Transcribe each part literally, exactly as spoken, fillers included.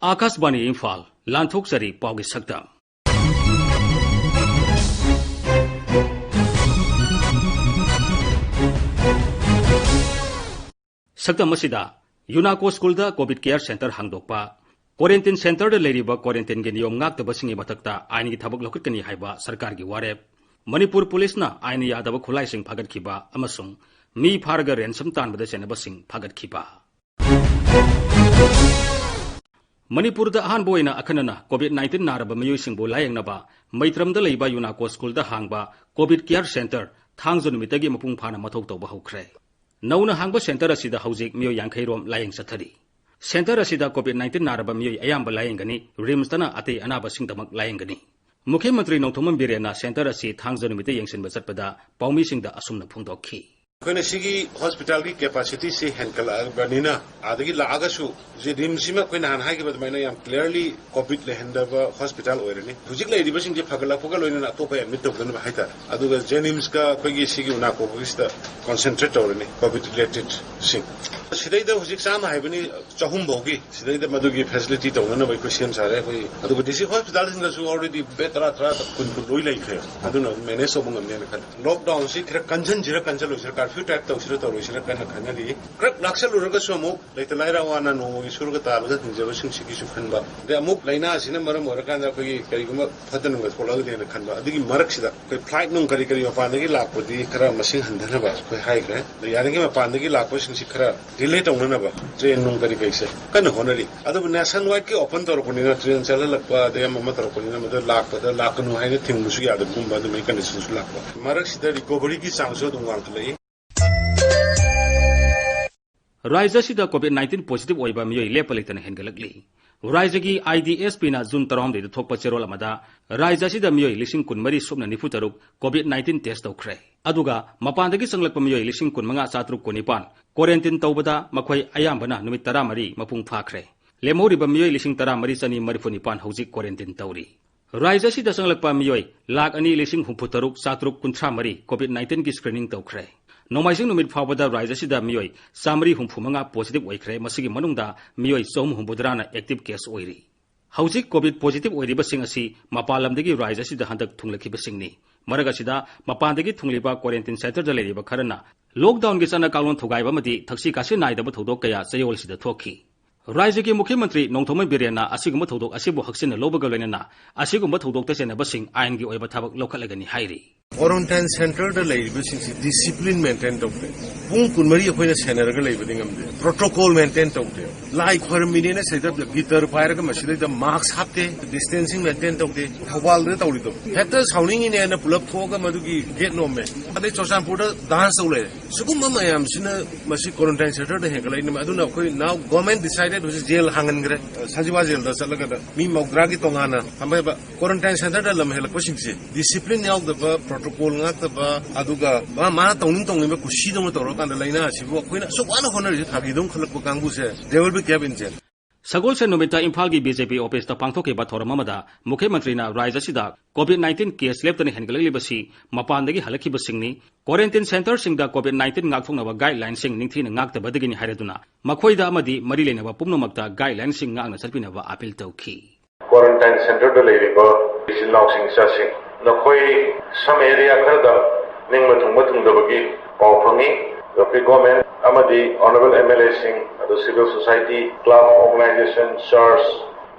ꯑꯥꯀꯥꯁꯕꯥꯅꯤ ꯏꯝꯐꯥꯜ, ꯂꯥꯟꯊꯣꯛꯆꯔꯤ ꯄꯥꯎꯒꯤ ꯁꯛꯇꯝ꯫ ꯁꯛꯇꯝ ꯑꯁꯤꯗ ꯌꯨꯅꯥꯀꯣ ꯁ꯭ꯀꯨꯜꯗ ꯀꯣꯚꯤꯗ ꯀꯦꯌꯔ ꯁꯦꯟꯇꯔ ꯍꯥꯡꯗꯣꯛꯄ, ꯀ꯭ꯋꯥꯔꯦꯟꯇꯤꯟ ꯁꯦꯟꯇꯔꯗ ꯂꯩꯔꯤꯕ ꯀ꯭ꯋꯥꯔꯦꯟꯇꯤꯟꯒꯤ ꯅꯤꯌꯣꯝ ꯉꯥꯛꯇꯕꯁꯤꯡꯒꯤ ꯃꯊꯛꯇ ꯑꯥꯏꯟꯒꯤ ꯊꯕꯛ ꯂꯧꯈꯠꯀꯅꯤ ꯍꯥꯏꯕ ꯁꯔꯀꯥꯔꯒꯤ ꯋꯥꯔꯦꯞ, ꯃꯅꯤꯄꯨꯔ ꯄꯨꯂꯤꯁꯅ ꯑꯥꯏꯟ ꯌꯥꯗꯕ ꯈꯨꯠꯂꯥꯏꯁꯤꯡ ꯐꯥꯒꯠꯈꯤꯕ ꯑꯃꯁꯨꯡ ꯃꯤ ꯐꯥꯔꯒ ꯔꯦꯟꯁꯝ ꯇꯥꯟꯕꯗ ꯆꯦꯟꯅꯕꯁꯤꯡ ꯐꯥꯒꯠꯈꯤꯕ꯫ ꯃꯅꯤꯄꯨꯔꯗ ꯑꯍꯥꯟꯕ ꯑꯣꯏꯅ ꯑꯈꯟꯅꯅ ꯀꯣꯚꯤꯗ ꯅꯥꯏꯟꯇꯤꯟ ꯅꯥꯔꯕ ꯃꯤꯑꯣꯏꯁꯤꯡꯕꯨ ꯂꯥꯌꯦꯡꯅꯕ ꯃꯩꯇ꯭ꯔꯝꯗ ꯂꯩꯕ ꯌꯨꯅꯥꯀꯣ ꯁ꯭ꯀꯨꯜꯗ ꯍꯥꯡꯕ ꯀꯣꯚꯤꯗ ꯀꯦꯌꯔ ꯁꯦꯟꯇꯔ ꯊꯥꯡꯖ ꯅꯨꯃꯤꯠꯇꯒꯤ ꯃꯄꯨꯡ ꯐꯥꯅ ꯃꯊꯧ ꯇꯧꯕ ꯍꯧꯈ꯭ꯔꯦ꯫ ꯅꯧꯅ ꯍꯥꯡꯕ ꯁꯦꯟꯇꯔ ꯑꯁꯤꯗ ꯍꯧꯖꯤꯛ ꯃꯤꯑꯣꯏ ꯌꯥꯡꯈꯩ ꯔꯣꯝ ꯂꯥꯌꯦꯡ ꯆꯠꯊꯔꯤ꯫ ꯁꯦꯟꯇꯔ ꯑꯁꯤꯗ ꯀꯣꯚꯤꯗ ꯅꯥꯏꯟꯇꯤꯟ ꯅꯥꯔꯕ ꯃꯤꯑꯣꯏ ꯑꯌꯥꯝꯕ ꯂꯥꯌꯦꯡꯒꯅꯤ, ꯔꯤꯝꯁꯇꯅ ꯑꯇꯩ ꯑꯅꯥꯕꯁꯤꯡꯗꯃꯛ ꯂꯥꯌꯦꯡꯒꯅꯤ꯫ ꯃꯨꯈ꯭ꯌ ꯃꯟꯇ꯭ꯔꯤ ꯅꯣꯡꯊꯣꯝꯕꯝ ꯕꯤꯔꯦꯟꯅ ꯁꯦꯟꯇꯔ ꯑꯁꯤ ꯊꯥꯡꯖ ꯅꯨꯃꯤꯠꯇ ꯌꯦꯡꯁꯤꯟꯕ ꯆꯠꯄꯗ ꯄꯥꯎꯃꯤꯁꯤꯡꯗ ꯑꯁꯨꯝꯅ ꯐꯣꯡꯗꯣꯛꯈꯤ꯫ ꯑꯩꯈꯣꯏꯅ ꯁꯤꯒꯤ ꯍꯣꯁꯄꯤꯇꯥꯜꯒꯤ ꯀꯦꯄꯥꯁꯤꯇꯤꯁꯤ ꯍꯦꯟꯒꯠꯂꯛꯑꯕꯅꯤꯅ, ꯑꯥꯗꯒꯤ ꯂꯥꯛꯑꯒꯁꯨ ꯖꯦꯅꯤꯝꯁꯁꯤꯃ ꯑꯩꯈꯣꯏ ꯅꯍꯥꯟ ꯍꯥꯏꯈꯤꯕ ꯑꯗꯨꯃꯥꯏꯅ ꯌꯥꯝ ꯀ꯭ꯂꯤꯌꯔꯂꯤ ꯀꯣꯚꯤꯗ ꯂꯩꯍꯟꯗꯕ ꯍꯣꯁꯄꯤꯇꯥꯜ ꯑꯣꯏꯔꯅꯤ꯫ ꯍꯧꯖꯤꯛ ꯂꯩꯔꯤꯕꯁꯤꯡꯁꯦ ꯐꯒꯠꯂꯛꯄꯒ ꯂꯣꯏꯅꯅ ꯑꯇꯣꯞꯄ ꯑꯦꯗꯃꯤꯠ ꯇꯧꯗꯅꯕ ꯍꯥꯏꯇꯥꯔꯦ꯫ ꯑꯗꯨꯒ ꯖꯦꯅꯤꯝꯁꯀ ꯑꯩꯈꯣꯏꯒꯤ ꯁꯤꯒꯤ ꯎꯅꯥꯀꯣꯕꯒꯤꯁꯤꯗ ꯀꯣꯟꯁꯦꯟꯇ꯭ꯔꯦꯠ ꯇꯧꯔꯅꯤ ꯀꯣꯚꯤꯗ ꯔꯤꯂꯦꯇꯦꯗꯁꯤꯡ꯫ ꯁꯤꯗꯩꯗ ꯍꯧꯖꯤꯛ ꯆꯥꯝꯃ ꯍꯥꯏꯕꯅꯤ, ꯆꯍꯨꯝ ꯐꯥꯎꯒꯤ ꯁꯤꯗꯩꯗ ꯃꯗꯨꯒꯤ ꯐꯦꯁꯤꯂꯤꯇꯤ ꯇꯧꯅꯅꯕ ꯑꯩꯈꯣꯏ ꯁꯦꯝ ꯁꯥꯔꯦ꯫ ꯑꯩꯈꯣꯏ ꯑꯗꯨꯒ ꯗꯤꯁꯇ꯭ꯔꯤꯛ ꯍꯣꯁꯄꯤꯇꯥꯜꯁꯤꯡꯗꯁꯨ ꯑꯣꯜꯔꯦꯗꯤ ꯕꯦꯗ ꯇꯔꯥ, ꯇꯔꯥ, ꯀꯨꯟ, ꯀꯨꯟ ꯂꯣꯏ ꯂꯩꯈ꯭ꯔꯦ꯫ ꯑꯗꯨꯅ ꯑꯗꯨꯝ ꯃꯦꯅꯦꯖ ꯇꯧꯕ ꯉꯝꯅꯦꯅ ꯈꯜꯂꯤ꯫ ꯂꯣꯛꯗꯥꯎꯟꯁꯤ ꯈꯔ ꯀꯟꯁꯤꯟꯁꯤꯔ ꯀꯟꯁꯤꯜꯂꯣꯏꯁꯤꯔ, ꯀꯔꯐ꯭ꯌꯨ ꯇꯥꯏꯞ ꯇꯧꯁꯤꯔ ꯇꯧꯔꯣꯏꯁꯤꯔ ꯀꯟꯅ ꯈꯟꯅꯔꯤ꯫ ꯈꯔ ꯂꯥꯛꯁꯜꯂꯨꯔꯒꯁꯨ ꯑꯃꯨꯛ ꯂꯩꯇ ꯂꯥꯏꯔ ꯋꯥꯅ ꯅꯣꯡꯃꯒꯤ ꯁꯨꯔꯒ ꯇꯥꯜꯂꯒ ꯍꯤꯡꯖꯕꯁꯤꯡꯁꯤꯒꯤꯁꯨ ꯈꯟꯕ, ꯑꯗꯩ ꯑꯃꯨꯛ ꯂꯥꯏꯅꯥꯁꯤꯅ ꯃꯔꯝ ꯑꯣꯏꯔꯀꯥꯟꯗ ꯑꯩꯈꯣꯏꯒꯤ ꯀꯔꯤꯒꯨꯝꯕ ꯐꯠꯇ ꯅꯨꯡꯗ ꯊꯣꯛꯂꯛꯑꯒꯗꯤꯅ ꯈꯟꯕ꯫ ꯑꯗꯨꯒꯤ ꯃꯔꯛꯁꯤꯗ ꯑꯩꯈꯣꯏ ꯐ꯭ꯂꯥꯏꯠ ꯅꯨꯡ ꯀꯔꯤ ꯀꯔꯤ ꯃꯄꯥꯟꯗꯒꯤ ꯂꯥꯛꯄꯗꯤ ꯈꯔ ꯃꯁꯤꯡ ꯍꯟꯊꯅꯕ ꯑꯩꯈꯣꯏ ꯍꯥꯏꯈ꯭ꯔꯦ꯫ ꯑꯗꯣ ꯌꯥꯔꯤꯉꯩ ꯃꯄꯥꯟꯗꯒꯤ ꯂꯥꯛꯄꯁꯤꯡꯁꯤ ꯈꯔ ꯗꯤꯂꯦ ꯇꯧꯅꯅꯕ ꯇ꯭ꯔꯦꯟ ꯅꯨꯡ ꯀꯔꯤ ꯀꯔꯤꯁꯦ ꯀꯟꯅ ꯍꯣꯠꯅꯔꯤ꯫ ꯑꯗꯨꯕꯨ ꯅꯦꯁꯟ ꯋꯥꯏꯗꯀꯤ ꯑꯣꯄꯟ ꯇꯧꯔꯛꯄꯅꯤꯅ, ꯇ꯭ꯔꯦꯟ ꯆꯠꯍꯜꯂꯛꯄ ꯑꯗꯩ ꯑꯃ ꯑꯃ ꯇꯧꯔꯛꯄꯅꯤꯅ, ꯃꯗꯨ ꯂꯥꯛꯄꯗ ꯂꯥꯛꯀꯅꯨ ꯍꯥꯏꯅ ꯊꯤꯡꯕꯁꯨ ꯌꯥꯗꯕꯒꯨꯝꯕ ꯑꯗꯨꯃꯥꯏꯅ ꯀꯟꯗꯤꯁꯟꯁꯨ ꯂꯥꯛꯄ꯫ ꯃꯔꯛꯁꯤꯗ ꯔꯤꯀꯣꯚꯔꯤꯒꯤ ꯆꯥꯡꯁꯨ ꯑꯗꯨꯝ ꯋꯥꯡꯈꯠꯂꯛꯏ꯫ ꯔꯥꯖ꯭ꯌ ꯑꯁꯤꯗ ꯀꯣꯚꯤꯗ ꯅꯥꯏꯟꯇꯤꯟ ꯄꯣꯖꯤꯇꯤꯚ ꯑꯣꯏꯕ ꯃꯤꯑꯣꯏ ꯂꯦꯞꯄ ꯂꯩꯇꯅ ꯍꯦꯟꯒꯠꯂꯛꯂꯤ꯫ ꯔꯥꯖ꯭ꯌꯒꯤ ꯑꯥꯏ ꯗꯤ ꯑꯦꯁ ꯄꯤꯅ ꯖꯨꯟ ꯇꯔꯥꯍꯨꯝꯗꯣꯏꯗ ꯊꯣꯛꯄ ꯆꯦꯔꯣꯜ ꯑꯃꯗ ꯔꯥꯖ꯭ꯌ ꯑꯁꯤꯗ ꯃꯤꯑꯣꯏ ꯂꯤꯁꯤꯡ ꯀꯨꯟꯃꯔꯤ ꯁꯨꯞꯅ ꯅꯤꯐꯨ ꯇꯔꯨꯛ ꯀꯣꯚꯤꯗ ꯅꯥꯏꯟꯇꯤꯟ ꯇꯦꯁ ꯇꯧꯈ꯭ꯔꯦ꯫ ꯑꯗꯨꯒ ꯃꯄꯥꯟꯗꯒꯤ ꯆꯪꯂꯛꯄ ꯃꯤꯑꯣꯏ ꯂꯤꯁꯤꯡ ꯀꯨꯟꯃꯉꯥ ꯆꯥꯇ꯭ꯔꯨꯛ ꯀꯨꯟꯅꯤꯄꯥꯟ ꯀ꯭ꯋꯥꯔꯦꯟꯇꯤꯟ ꯇꯧꯕꯗ ꯃꯈꯣꯏ ꯑꯌꯥꯝꯕꯅ ꯅꯨꯃꯤꯠ ꯇꯔꯥꯃꯔꯤ ꯃꯄꯨꯡ ꯐꯥꯈ꯭ꯔꯦ꯫ ꯂꯦꯝꯍꯧꯔꯤꯕ ꯃꯤꯑꯣꯏ ꯂꯤꯁꯤꯡ ꯇꯔꯥꯃꯔꯤ ꯆꯅꯤ ꯃꯔꯤꯐꯨ ꯅꯤꯄꯥꯟ ꯍꯧꯖꯤꯛ ꯀ꯭ꯋꯥꯔꯦꯟꯇꯤꯟ ꯇꯧꯔꯤ꯫ ꯔꯥꯖ꯭ꯌ ꯑꯁꯤꯗ ꯆꯪꯂꯛꯄ ꯃꯤꯑꯣꯏ ꯂꯥꯈ ꯑꯅꯤ ꯂꯤꯁꯤꯡ ꯍꯨꯝꯐꯨ ꯇꯔꯨꯛ ꯆꯥꯇ꯭ꯔꯨꯛ ꯀꯨꯟꯊ꯭ꯔꯥ ꯃꯔꯤ ꯀꯣꯚꯤꯗ ꯅꯥꯏꯟꯇꯤꯟꯒꯤ ꯁ꯭ꯀ꯭ꯔꯤꯅꯤꯡ ꯇꯧꯈ꯭ꯔꯦ꯫ ꯅꯣꯡꯃꯥꯏꯖꯤꯡ ꯅꯨꯃꯤꯠ ꯐꯥꯎꯕꯗ ꯔꯥꯖ꯭ꯌ ꯑꯁꯤꯗ ꯃꯤꯑꯣꯏ ꯆꯥꯃꯔꯤ ꯍꯨꯝꯐꯨ ꯃꯉꯥ positive ꯑꯣꯏꯈ꯭ꯔꯦ꯫ ꯃꯁꯤꯒꯤ ꯃꯅꯨꯡꯗ ꯃꯤꯑꯣꯏ ꯆꯍꯨꯝ ꯍꯨꯝꯐꯨꯇꯔꯥꯅ active case ꯑꯣꯏꯔꯤ꯫ ꯍꯧꯖꯤꯛ COVID positive ꯑꯣꯏꯔꯤꯕꯁꯤꯡ ꯑꯁꯤ ꯃꯄꯥꯟ ꯂꯝꯗꯒꯤ ꯔꯥꯖ꯭ꯌ ꯑꯁꯤꯗ ꯍꯟꯗꯛ ꯊꯨꯡꯂꯛꯈꯤꯕꯁꯤꯡꯅꯤ꯫ ꯃꯔꯛ ꯑꯁꯤꯗ ꯃꯄꯥꯟꯗꯒꯤ ꯊꯨꯡꯂꯤꯕ quarantine centreꯗ ꯂꯩꯔꯤꯕ ꯈꯔꯅ lockdownꯒꯤ ꯆꯠꯅ ꯀꯥꯡꯂꯣꯟ ꯊꯨꯒꯥꯏꯕ ꯑꯃꯗꯤ ꯊꯛꯁꯤ ꯈꯥꯁꯤ ꯅꯥꯏꯗꯕ ꯊꯧꯗꯣꯛ ꯀꯌꯥ ꯆꯌꯣꯜꯁꯤꯗ ꯊꯣꯛꯈꯤ꯫ ꯔꯥꯖ꯭ꯌꯒꯤ ꯃꯨꯈ꯭ꯌ ꯃꯟꯇ꯭ꯔꯤ ꯅꯣꯡꯊꯣꯝꯕꯝ ꯕꯤꯔꯦꯟꯅ ꯑꯁꯤꯒꯨꯝꯕ ꯊꯧꯗꯣꯛ ꯑꯁꯤꯕꯨ ꯍꯛꯆꯤꯟꯅ ꯂꯧꯕꯒ ꯂꯣꯏꯅꯅ ꯑꯁꯤꯒꯨꯝꯕ ꯊꯧꯗꯣꯛꯇ ꯆꯦꯟꯅꯕꯁꯤꯡ ꯑꯥꯏꯟꯒꯤ ꯑꯣꯏꯕ ꯊꯕꯛ ꯂꯧꯈꯠꯂꯒꯅꯤ ꯍꯥꯏꯔꯤ꯫ Quarantine centreꯗ ꯂꯩꯔꯤꯕꯁꯤꯡꯁꯤ discipline maintain ꯇꯧꯗꯦ꯫ ꯄꯨꯡ ꯀꯨꯟꯃꯔꯤ ꯑꯩꯈꯣꯏꯅ ꯁꯦꯟꯅꯔꯒ ꯂꯩꯕꯗꯤ ꯉꯝꯗꯦ꯫ Protocol maintain ꯇꯧꯗꯦ꯫ ꯂꯥꯏ ꯈꯣꯏꯔꯝꯃꯤꯅꯦꯅ ꯁꯤꯗ guitar ꯄꯥꯏꯔꯒ ꯃꯁꯤꯗꯩꯗ mask ꯍꯥꯞꯇꯦ, distancing maintain ꯇꯧꯗꯦ꯫ ꯊꯧꯕꯥꯜꯗ ꯇꯧꯔꯤꯗꯣ ꯍꯦꯛꯇ ꯁꯥꯎꯅꯤꯡꯉꯤꯅꯦꯅ ꯄꯨꯂꯞ ꯊꯣꯛꯑꯒ ꯃꯗꯨꯒꯤ gate ꯅꯣꯝꯃꯦ꯫ ꯑꯗꯩ ꯆꯨꯔꯆꯥꯟꯄꯨꯔꯗ dance ꯇꯧ ꯂꯩꯔꯦ꯫ ꯁꯤꯒꯨꯝꯕ ꯃꯌꯥꯝꯁꯤꯅ ꯃꯁꯤ quarantine centreꯗ ꯍꯦꯟꯒꯠꯂꯛꯏꯅꯦ꯫ ꯑꯗꯨꯅ ꯑꯩꯈꯣꯏ now government decided ꯍꯧꯖꯤꯛ jail ꯍꯥꯡꯍꯟꯈ꯭ꯔꯦ꯫ ꯁꯖꯤꯋꯥ jailꯗ ꯆꯠꯂꯒꯗ ꯃꯤ ꯃꯧꯗ꯭ꯔꯥꯒꯤ ꯇꯣꯉꯥꯟꯅ ꯊꯝꯕ ꯌꯥꯕ꯫ Quarantine centreꯗ ꯂꯝ ꯍꯦꯜꯂꯛꯄꯁꯤꯡꯁꯦ discipline ꯌꯥꯎꯗꯕ, protocol ꯉꯥꯛꯇꯕ, ꯑꯗꯨꯒ ꯃꯥ, ꯃꯥꯅ ꯇꯧꯅꯤꯡ ꯇꯧꯅꯤꯡꯕ ꯀꯨꯁꯤꯗꯧꯅ ꯇꯧꯔꯀꯥꯟꯗ ꯂꯥꯏꯅꯥ ꯑꯁꯤꯕꯨ ꯑꯩꯈꯣꯏꯅ ꯑꯁꯨꯛ ꯋꯥꯅ ꯍꯣꯠꯅꯔꯤꯁꯦ ꯐꯥꯒꯤꯗꯧꯅ ꯈꯜꯂꯛꯄ ꯀꯥꯡꯕꯨꯁꯦ, they will be kept in jail꯫ ꯁꯒꯣꯜꯁꯦꯟ ꯅꯨꯃꯤꯠꯇ ꯏꯝꯐꯥꯜꯒꯤ BJP officeꯇ ꯄꯥꯡꯊꯣꯛꯈꯤꯕ ꯊꯧꯔꯝ ꯑꯃꯗ ꯃꯨꯈ꯭ꯌ ꯃꯟꯇ꯭ꯔꯤꯅ ꯔꯥꯖ꯭ꯌ ꯑꯁꯤꯗ COVID nineteen case ꯂꯦꯞꯇꯅ ꯍꯦꯟꯒꯠꯂꯛꯂꯤꯕꯁꯤ ꯃꯄꯥꯟꯗꯒꯤ ꯍꯜꯂꯛꯈꯤꯕꯁꯤꯡꯅꯤ꯫ Quarantine centreꯁꯤꯡꯗ COVID nineteen ꯉꯥꯛꯊꯣꯛꯅꯕ guidelineꯁꯤꯡ ꯅꯤꯡꯊꯤꯅ ꯉꯥꯛꯇꯕꯗꯒꯤꯅꯤ ꯍꯥꯏꯔꯗꯨꯅ ꯃꯈꯣꯏꯗ ꯑꯃꯗꯤ ꯃꯔꯤ ꯂꯩꯅꯕ ꯄꯨꯝꯅꯃꯛꯇ guidelineꯁꯤꯡ ꯉꯥꯛꯅ ꯆꯠꯄꯤꯅꯕ appeal ꯇꯧꯈꯤ꯫ Quarantine centreꯗ ꯂꯩꯔꯤꯕ ꯏꯆꯤꯜ ꯏꯅꯥꯎꯁꯤꯡ, ꯏꯆꯥꯁꯤꯡ, ꯅꯈꯣꯏ some area ꯈꯔꯗ ꯅꯤꯡꯕ ꯊꯨꯡꯕ ꯊꯨꯡꯗꯕꯒꯤ ꯄꯥꯎ ꯐꯪꯉꯤ꯫ ꯑꯗꯣ ꯑꯩꯈꯣꯏ government ꯑꯃꯗꯤ honourable MLAꯁꯤꯡ, ꯑꯗꯨ civil society, club, organisation, church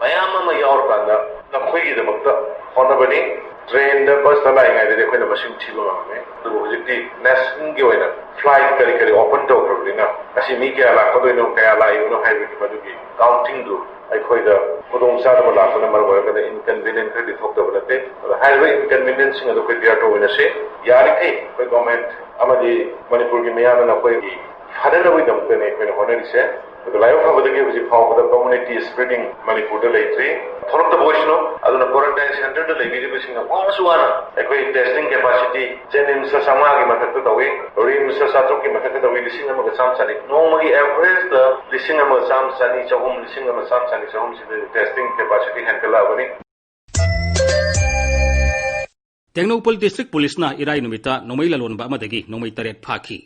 ꯃꯌꯥꯝ ꯑꯃ ꯌꯥꯎꯔꯀꯥꯟꯗ ꯅꯈꯣꯏꯒꯤꯗꯃꯛꯇ ꯍꯣꯠꯅꯕꯅꯤ꯫ Trainꯗ, busꯇ ꯂꯥꯛꯏꯉꯩꯗꯗꯤ ꯑꯩꯈꯣꯏꯅ ꯃꯁꯤꯡ ꯊꯤꯕ ꯉꯝꯃꯝꯃꯤ, ꯑꯗꯨꯕꯨ ꯍꯧꯖꯤꯛꯇꯤ nationalꯒꯤ ꯑꯣꯏꯅ flight ꯀꯔꯤ ꯀꯔꯤ open ꯇꯧꯈ꯭ꯔꯕꯅꯤꯅ ꯉꯁꯤ ꯃꯤ ꯀꯌꯥ ꯂꯥꯛꯀꯗꯣꯏꯅꯣ, ꯀꯌꯥ ꯂꯥꯛꯏꯕꯅꯣ ꯍꯥꯏꯕꯒꯤ ꯃꯗꯨꯒꯤ countingꯗꯨ ꯑꯩꯈꯣꯏꯗ ꯈꯨꯗꯣꯡꯆꯥꯗꯕ ꯂꯥꯛꯄꯅ ꯃꯔꯝ ꯑꯣꯏꯔꯒꯅ inconvenience ꯈꯔꯗꯤ ꯊꯣꯛꯇꯕ ꯅꯠꯇꯦ꯫ ꯑꯗꯣ ꯍꯥꯏꯔꯤꯕ inconvenienceꯁꯤꯡ ꯑꯗꯨ ꯑꯩꯈꯣꯏ bear ꯇꯧꯃꯤꯟꯅꯁꯤ꯫ ꯌꯥꯔꯤꯈꯩ ꯑꯩꯈꯣꯏ government ꯑꯃꯗꯤ ꯃꯅꯤꯄꯨꯔꯒꯤ ꯃꯤꯌꯥꯝꯅ ꯅꯈꯣꯏꯒꯤ ꯐꯅꯅꯕꯒꯤꯗꯃꯛꯇꯅꯤ ꯑꯩꯈꯣꯏꯅ ꯍꯣꯠꯅꯔꯤꯁꯦ꯫ ꯑꯗꯨꯒ ꯂꯥꯏꯕꯛ ꯐꯕꯗꯒꯤ ꯍꯧꯖꯤꯛ ꯐꯥꯎꯕꯗ community spreading ꯃꯅꯤꯄꯨꯔꯗ ꯂꯩꯇ꯭ꯔꯤ꯫ ꯊꯣꯛꯂꯛꯇꯕ ꯑꯣꯏꯁꯅꯨ꯫ ꯑꯗꯨꯅ quarantine centreꯗ ꯂꯩꯕꯤꯔꯤꯕꯁꯤꯡꯅ ꯋꯥꯔꯁꯨ ꯋꯥꯅ ꯑꯩꯈꯣꯏ testing capacity JNIMSꯇ ꯆꯥꯝꯃꯉꯥꯒꯤ ꯃꯊꯛꯇ ꯇꯧꯏ, RIMSꯇ ꯆꯥꯇ꯭ꯔꯨꯛꯀꯤ ꯃꯊꯛꯇ ꯇꯧꯏ, ꯂꯤꯁꯤꯡ ꯑꯃꯒ ꯆꯥꯝꯃ ꯆꯅꯤ꯫ ꯅꯣꯡꯃꯒꯤ averageꯗ ꯂꯤꯁꯤꯡ ꯑꯃꯒ ꯆꯥꯝꯃ ꯆꯅꯤ, ꯆꯍꯨꯝ, ꯂꯤꯁꯤꯡ ꯑꯃ ꯆꯥꯝꯃ ꯆꯅꯤ, ꯆꯍꯨꯝꯁꯤꯗ testing capacity ꯍꯦꯟꯒꯠꯂꯛꯑꯕꯅꯤ꯫ ꯇꯦꯡꯅꯧꯄꯜ ꯗꯤꯁꯇ꯭ꯔꯤꯛ ꯄꯨꯂꯤꯁꯅ ꯏꯔꯥꯏ ꯅꯨꯃꯤꯠꯇ ꯅꯣꯡꯃꯩ ꯂꯂꯣꯟꯕ ꯑꯃꯗꯒꯤ ꯅꯣꯡꯃꯩ ꯇꯔꯦꯠ ꯐꯥꯈꯤ꯫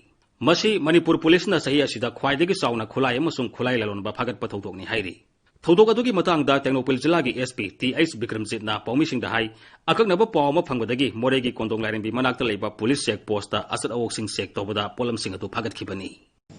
ꯃꯁꯤ ꯃꯅꯤꯄꯨꯔ ꯄꯨꯂꯤꯁꯅ ꯆꯍꯤ ꯑꯁꯤꯗ ꯈ꯭ꯋꯥꯏꯗꯒꯤ ꯆꯥꯎꯅ ꯈꯨꯠꯂꯥꯏ ꯑꯃꯁꯨꯡ ꯈꯨꯠꯂꯥꯏ ꯂꯂꯣꯟꯕ ꯐꯥꯒꯠꯄ ꯊꯧꯗꯣꯛꯅꯤ ꯍꯥꯏꯔꯤ꯫ ꯊꯧꯗꯣꯛ ꯑꯗꯨꯒꯤ ꯃꯇꯥꯡꯗ ꯇꯦꯡꯅꯧꯄꯜ ꯖꯤꯂꯥꯒꯤ ꯑꯦꯁ ꯄꯤ ꯇꯤ ꯑꯩꯆ ꯕꯤꯀ꯭ꯔꯝꯖꯤꯠꯅ ꯄꯥꯎꯃꯤꯁꯤꯡꯗ ꯍꯥꯏ, ꯑꯀꯛꯅꯕ ꯄꯥꯎ ꯑꯃ ꯐꯪꯕꯗꯒꯤ ꯃꯣꯔꯦꯒꯤ ꯀꯣꯟꯗꯣꯡ ꯂꯥꯏꯔꯦꯝꯕꯤ ꯃꯅꯥꯛꯇ ꯂꯩꯕ ꯄꯨꯂꯤꯁ ꯆꯦꯛ ꯄꯣꯁꯇ ꯑꯆꯠ ꯑꯋꯣꯛꯁꯤꯡ ꯆꯦꯛ ꯇꯧꯕꯗ ꯄꯣꯠꯂꯝꯁꯤꯡ ꯑꯗꯨ ꯐꯥꯒꯠꯈꯤꯕꯅꯤ꯫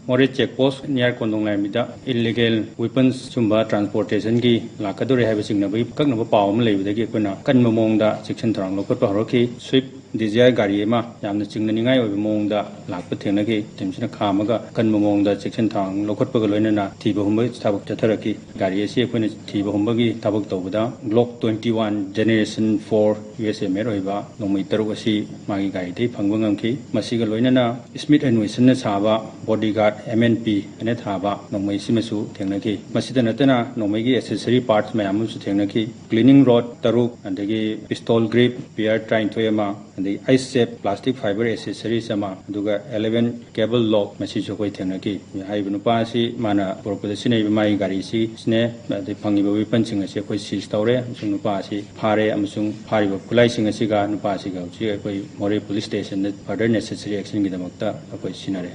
ꯃꯣꯔꯦ ꯆꯦꯛ ꯄꯣꯁ ꯅꯤꯌꯥꯔ ꯀꯣꯟꯗꯣꯡ ꯂꯥꯏꯔꯦꯝꯕꯤꯗ ꯏꯂꯤꯒꯦꯜ ꯋꯦꯄꯟꯁ ꯁꯨꯝꯕ ꯇ꯭ꯔꯥꯟꯁꯄꯣꯔꯇꯦꯁꯟꯒꯤ ꯂꯥꯛꯀꯗꯧꯔꯦ ꯍꯥꯏꯕ ꯆꯤꯡꯅꯕꯒꯤ ꯑꯀꯛꯅꯕ ꯄꯥꯎ ꯑꯃ ꯂꯩꯕꯗꯒꯤ ꯑꯩꯈꯣꯏꯅ ꯑꯀꯟꯕ ꯃꯑꯣꯡꯗ ꯆꯦꯛꯁꯤꯟ ꯊꯧꯔꯥꯡ ꯂꯧꯈꯠꯄ ꯍꯧꯔꯛꯈꯤ꯫ ꯁ꯭ꯋꯤꯐ ꯗꯤꯖꯥꯏꯔ ꯒꯥꯔꯤ ꯑꯃ ꯌꯥꯝꯅ ꯆꯤꯡꯅꯅꯤꯡꯉꯥꯏ ꯑꯣꯏꯕ ꯃꯑꯣꯡꯗ ꯂꯥꯛꯄ ꯊꯦꯡꯅꯈꯤ꯫ ꯇꯤꯝꯁꯤꯅ ꯈꯥꯝꯃꯒ ꯑꯀꯟꯕ ꯃꯑꯣꯡꯗ ꯆꯦꯛꯁꯤꯟ ꯊꯧꯔꯥꯡ ꯂꯧꯈꯠꯄꯒ ꯂꯣꯏꯅꯅ ꯊꯤꯕ ꯍꯨꯝꯕꯒꯤ ꯊꯕꯛ ꯆꯠꯊꯔꯛꯈꯤ꯫ ꯒꯥꯔꯤ ꯑꯁꯤ ꯑꯩꯈꯣꯏꯅ ꯊꯤꯕ ꯍꯨꯝꯕꯒꯤ ꯊꯕꯛ ꯇꯧꯕꯗ Glock twenty one generation four U S A made ꯑꯣꯏꯕ ꯅꯣꯡꯃꯩ ꯇꯔꯨꯛ ꯑꯁꯤ ꯃꯥꯒꯤ ꯒꯥꯔꯤꯗꯒꯤ ꯐꯪꯕ ꯉꯝꯈꯤ꯫ ꯃꯁꯤꯒ ꯂꯣꯏꯅꯅ Smith and Wessonꯅ ꯁꯥꯕ bodyguard M N P ꯍꯥꯏꯅ ꯊꯥꯕ ꯅꯣꯡꯃꯩꯁꯤꯃꯁꯨ ꯊꯦꯡꯅꯈꯤ꯫ ꯃꯁꯤꯗ ꯅꯠꯇꯅ ꯅꯣꯡꯃꯩꯒꯤ accessory parts ꯃꯌꯥꯝ ꯑꯃꯁꯨ ꯊꯦꯡꯅꯈꯤ꯫ Cleaning rod ꯇꯔꯨꯛ, ꯑꯗꯒꯤ pistol grip pair ꯇꯔꯥꯅꯤꯊꯣꯏ ꯑꯃ, ꯑꯗꯒꯤ ice safe plastic fiber accessories ꯑꯃ, ꯑꯗꯨꯒ eleven cable lock ꯃꯁꯤꯁꯨ ꯑꯩꯈꯣꯏ ꯊꯦꯡꯅꯈꯤ꯫ ꯍꯥꯏꯔꯤꯕ ꯅꯨꯄꯥ ꯑꯁꯤ ꯃꯥꯅ ꯄꯨꯔꯛꯄꯗ ꯁꯤꯖꯤꯟꯅꯔꯤꯕ ꯃꯥꯒꯤ ꯒꯥꯔꯤꯁꯤꯅꯦ, ꯑꯗꯩ ꯐꯪꯉꯤꯕ weaponꯁꯤꯡ ꯑꯁꯤ ꯑꯩꯈꯣꯏ seize ꯇꯧꯔꯦ ꯑꯃꯁꯨꯡ ꯅꯨꯄꯥ ꯑꯁꯤ ꯐꯥꯔꯦ ꯑꯃꯁꯨꯡ ꯐꯥꯔꯤꯕ ꯈꯨꯠꯂꯥꯏꯁꯤꯡ ꯑꯁꯤꯒ ꯅꯨꯄꯥ ꯑꯁꯤꯒ ꯍꯧꯖꯤꯛ ꯑꯩꯈꯣꯏ ꯃꯣꯔꯦ police stationꯗ further necessary actionꯒꯤꯗꯃꯛꯇ ꯑꯩꯈꯣꯏ ꯁꯤꯟꯅꯔꯦ꯫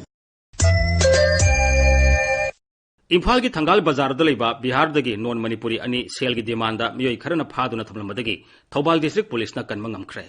ꯏꯝꯐꯥꯜꯒꯤ ꯊꯪꯒꯥꯜ ꯕꯖꯥꯔꯗ ꯂꯩꯕ ꯕꯤꯍꯥꯔꯗꯒꯤ non ꯃꯅꯤꯄꯨꯔꯤ ꯑꯅꯤ ꯁꯦꯜꯒꯤ ꯗꯤꯃꯥꯟꯗ ꯃꯤꯑꯣꯏ ꯈꯔꯅ ꯐꯥꯗꯨꯅ ꯊꯝꯂꯝꯕꯗꯒꯤ ꯊꯧꯕꯥꯜ ꯗꯤꯁꯇ꯭ꯔꯤꯛ ꯄꯨꯂꯤꯁꯅ ꯀꯟꯕ ꯉꯝꯈ꯭ꯔꯦ꯫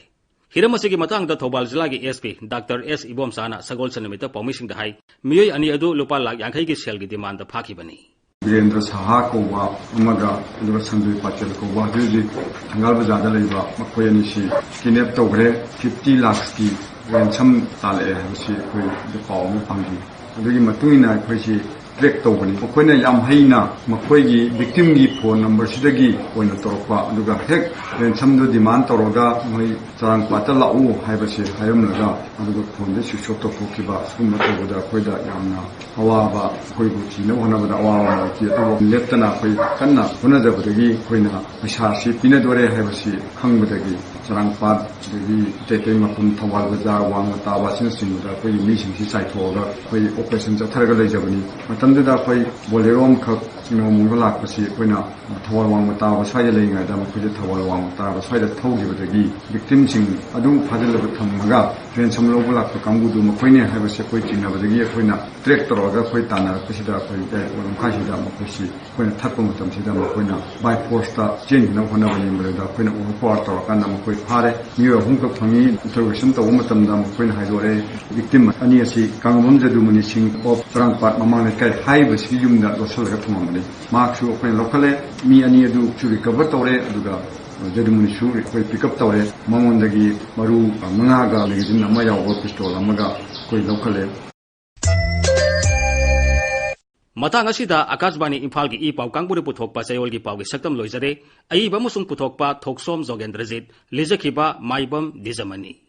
ꯍꯤꯔꯝ ꯑꯁꯤꯒꯤ ꯃꯇꯥꯡꯗ ꯊꯧꯕꯥꯜ ꯖꯤꯂꯥꯒꯤ ꯑꯦꯁ ꯄꯤ ꯗꯥꯛꯇꯔ ꯑꯦꯁ ꯏꯕꯣꯝꯆꯥꯅ ꯁꯒꯣꯜꯁꯦꯟ ꯅꯨꯃꯤꯠꯇ ꯄꯥꯎꯃꯤꯁꯤꯡꯗ ꯍꯥꯏ, ꯃꯤꯑꯣꯏ ꯑꯅꯤ ꯑꯗꯨ ꯂꯨꯄꯥ ꯂꯥꯈ ꯌꯥꯡꯈꯩꯒꯤ ꯁꯦꯜꯒꯤ ꯗꯤꯃꯥꯟꯗ ꯐꯥꯈꯤꯕꯅꯤ꯫ ꯕꯤꯔꯦꯟꯗ꯭ꯔ ꯁꯍꯥ ꯀꯧꯕ ꯑꯃꯒ, ꯑꯗꯨꯒ ꯁꯟꯖꯣꯏ ꯄꯥꯇꯦꯜ ꯀꯧꯕ ꯍꯧꯖꯤꯛ ꯍꯧꯖꯤꯛ ꯊꯪꯒꯥꯜ ꯕꯖꯥꯔꯗ ꯂꯩꯕ, ꯃꯈꯣꯏ ꯑꯅꯤꯁꯤ kidnap ꯇꯧꯈ꯭ꯔꯦ꯫ Fifty lakhsꯀꯤ ransom ꯇꯥꯜꯂꯛꯑꯦ ꯍꯥꯏꯕꯁꯤ ꯑꯩꯈꯣꯏꯗ ꯄꯥꯎ ꯑꯃ ꯐꯪꯈꯤ꯫ ꯑꯗꯨꯒꯤ ꯃꯇꯨꯡ ꯏꯟꯅ ꯑꯩꯈꯣꯏꯁꯤ track ꯇꯧꯕꯅꯤ꯫ ꯃꯈꯣꯏꯅ ꯌꯥꯝ ꯍꯩꯅ ꯃꯈꯣꯏꯒꯤ victimꯒꯤ phone numberꯁꯤꯗꯒꯤ ꯑꯣꯏꯅ ꯇꯧꯔꯛꯄ, ꯑꯗꯨꯒ ꯍꯦꯛ ransomꯗꯨ demand ꯇꯧꯔꯒ ꯃꯣꯏ ꯆꯔꯥꯡꯄꯥꯠꯇ ꯂꯥꯛꯎ ꯍꯥꯏꯕꯁꯤ ꯍꯥꯏꯔꯝꯂꯒ, ꯑꯗꯨꯒ phoneꯗ switch off ꯇꯧꯊꯣꯛꯈꯤꯕ, ꯁꯤꯒꯨꯝꯕ ꯇꯧꯕꯗ ꯑꯩꯈꯣꯏꯗ ꯌꯥꯝꯅ ꯑꯋꯥꯕ, ꯑꯩꯈꯣꯏꯕꯨ ꯊꯤꯅꯕ ꯍꯣꯠꯅꯕꯗ ꯑꯋꯥꯕ ꯑꯃ ꯑꯣꯏꯈꯤ꯫ ꯑꯗꯨꯕꯨ ꯂꯦꯞꯇꯅ ꯑꯩꯈꯣꯏ ꯀꯟꯅ ꯍꯣꯠꯅꯖꯕꯗꯒꯤ ꯑꯩꯈꯣꯏꯅ ꯄꯩꯁꯥꯁꯤ ꯄꯤꯅꯗꯣꯔꯦ ꯍꯥꯏꯕꯁꯤ ꯈꯪꯕꯗꯒꯤ ꯆꯔꯥꯡꯄꯥꯠ, ꯑꯗꯒꯤ ꯑꯇꯩ ꯑꯇꯩ ꯃꯐꯝ, ꯊꯧꯕꯥꯜ ꯕꯖꯥꯔ, ꯋꯥꯡꯃ ꯇꯥꯕ ꯑꯁꯤꯅꯆꯤꯡꯕꯗ ꯑꯩꯈꯣꯏꯒꯤ ꯃꯤꯁꯤꯡꯁꯤ ꯆꯥꯏꯊꯣꯛꯑꯒ ꯑꯩꯈꯣꯏ operation ꯆꯠꯊꯔꯒ ꯂꯩꯖꯕꯅꯤ꯫ ꯃꯇꯝ ꯑꯗꯨꯗ ꯑꯩꯈꯣꯏ ꯕꯣꯂꯦꯔꯣ ꯑꯃꯈꯛ ꯆꯤꯡꯅꯣꯡꯃꯨꯡꯗ ꯂꯥꯛꯄꯁꯤ ꯑꯩꯈꯣꯏꯅ ꯊꯧꯕꯥꯜ ꯋꯥꯡꯃ ꯇꯥꯕ ꯁ꯭ꯋꯥꯏꯗ ꯂꯩꯔꯤꯉꯩꯗ ꯃꯈꯣꯏꯁꯦ ꯊꯧꯕꯥꯜ ꯋꯥꯡꯃ ꯇꯥꯕ ꯁ꯭ꯋꯥꯏꯗ ꯊꯧꯈꯤꯕꯗꯒꯤ ꯚꯤꯛꯇꯤꯝꯁꯤꯡ ꯑꯗꯨ ꯐꯥꯖꯤꯜꯂꯒ ꯊꯝꯃꯒ ꯔꯦꯟꯁꯝ ꯂꯧꯕ ꯂꯥꯛꯄ ꯀꯥꯡꯕꯨꯗꯨ ꯃꯈꯣꯏꯅꯦ ꯍꯥꯏꯕꯁꯤ ꯑꯩꯈꯣꯏ ꯆꯤꯡꯅꯕꯗꯒꯤ ꯑꯩꯈꯣꯏꯅ ꯇ꯭ꯔꯦꯛ ꯇꯧꯔꯛꯑꯒ ꯑꯩꯈꯣꯏ ꯇꯥꯟꯅꯔꯛꯄꯁꯤꯗ ꯑꯩꯈꯣꯏ ꯌꯥꯏꯔꯤꯄꯣꯛ ꯂꯝꯈꯥꯏꯁꯤꯗ ꯃꯈꯣꯏꯁꯤ ꯑꯩꯈꯣꯏꯅ ꯊꯠꯄ ꯃꯇꯝꯁꯤꯗ ꯃꯈꯣꯏꯅ ꯕꯥꯏ ꯐꯣꯔꯁꯇ ꯆꯦꯟꯈꯤꯅꯕ ꯍꯣꯠꯅꯕꯅꯤ꯫ ꯃꯗꯨꯗ ꯑꯩꯈꯣꯏꯅ ꯑꯣꯚꯔ ꯄꯥꯋꯔ ꯇꯧꯔꯀꯥꯟꯗ ꯃꯈꯣꯏ ꯐꯥꯔꯦ꯫ ꯃꯤꯑꯣꯏ ꯑꯍꯨꯝꯈꯛ ꯐꯪꯉꯤ꯫ ꯏꯟꯇꯔꯣꯒꯦꯁꯟ ꯇꯧꯕ ꯃꯇꯝꯗ ꯃꯈꯣꯏꯅ ꯍꯥꯏꯗꯣꯔꯛꯑꯦ, ꯚꯤꯛꯇꯤꯝ ꯑꯅꯤ ꯑꯁꯤ ꯀꯥꯡꯉꯝꯕꯝ ꯖꯗꯨꯃꯅꯤ ꯁꯤꯡ ꯑꯣꯐ ꯆꯔꯥꯡꯄꯥꯠ ꯃꯃꯥꯡ ꯂꯩꯀꯥꯏ ꯍꯥꯏꯔꯤꯕꯁꯤꯒꯤ ꯌꯨꯝꯗ ꯂꯣꯠꯁꯤꯜꯂꯒ ꯊꯝꯃꯝꯕꯅꯤ꯫ ꯃꯍꯥꯛꯁꯨ ꯑꯩꯈꯣꯏꯅ ꯂꯧꯈꯠꯂꯦ꯫ ꯃꯤ ꯑꯅꯤ ꯑꯗꯨꯁꯨ ꯔꯤꯀꯚꯔ ꯇꯧꯔꯦ꯫ ꯑꯗꯨꯒ ꯖꯗꯨꯃꯅꯤꯁꯨ ꯑꯩꯈꯣꯏ ꯄꯤꯛ ꯑꯞ ꯇꯧꯔꯦ꯫ ꯃꯉꯣꯟꯗꯒꯤ ꯃꯔꯨ ꯃꯉꯥꯒ ꯃꯦꯒꯥꯖꯤꯟ ꯑꯃ ꯌꯥꯎꯕ ꯄꯤꯁꯇꯣꯜ ꯑꯃꯒ ꯑꯩꯈꯣꯏ ꯂꯧꯈꯠꯂꯦ꯫ ꯃꯇꯥꯡ ꯑꯁꯤꯗ ꯑꯀꯥꯁꯕꯥꯅꯤ ꯏꯝꯐꯥꯜꯒꯤ ꯏ ꯄꯥꯎ ꯀꯥꯡꯕꯨꯅ ꯄꯨꯊꯣꯛꯄ ꯆꯌꯣꯜꯒꯤ ꯄꯥꯎꯒꯤ ꯁꯛꯇꯝ ꯂꯣꯏꯖꯔꯦ꯫ ꯑꯏꯕ ꯑꯃꯁꯨꯡ ꯄꯨꯊꯣꯛꯄ ꯊꯣꯛꯁꯣꯝ ꯖꯣꯒꯦꯟꯗ꯭ꯔꯖꯤꯠ, ꯂꯤꯖꯈꯤꯕ ꯃꯥꯏꯕꯝ ꯗꯤꯖꯃꯅꯤ꯫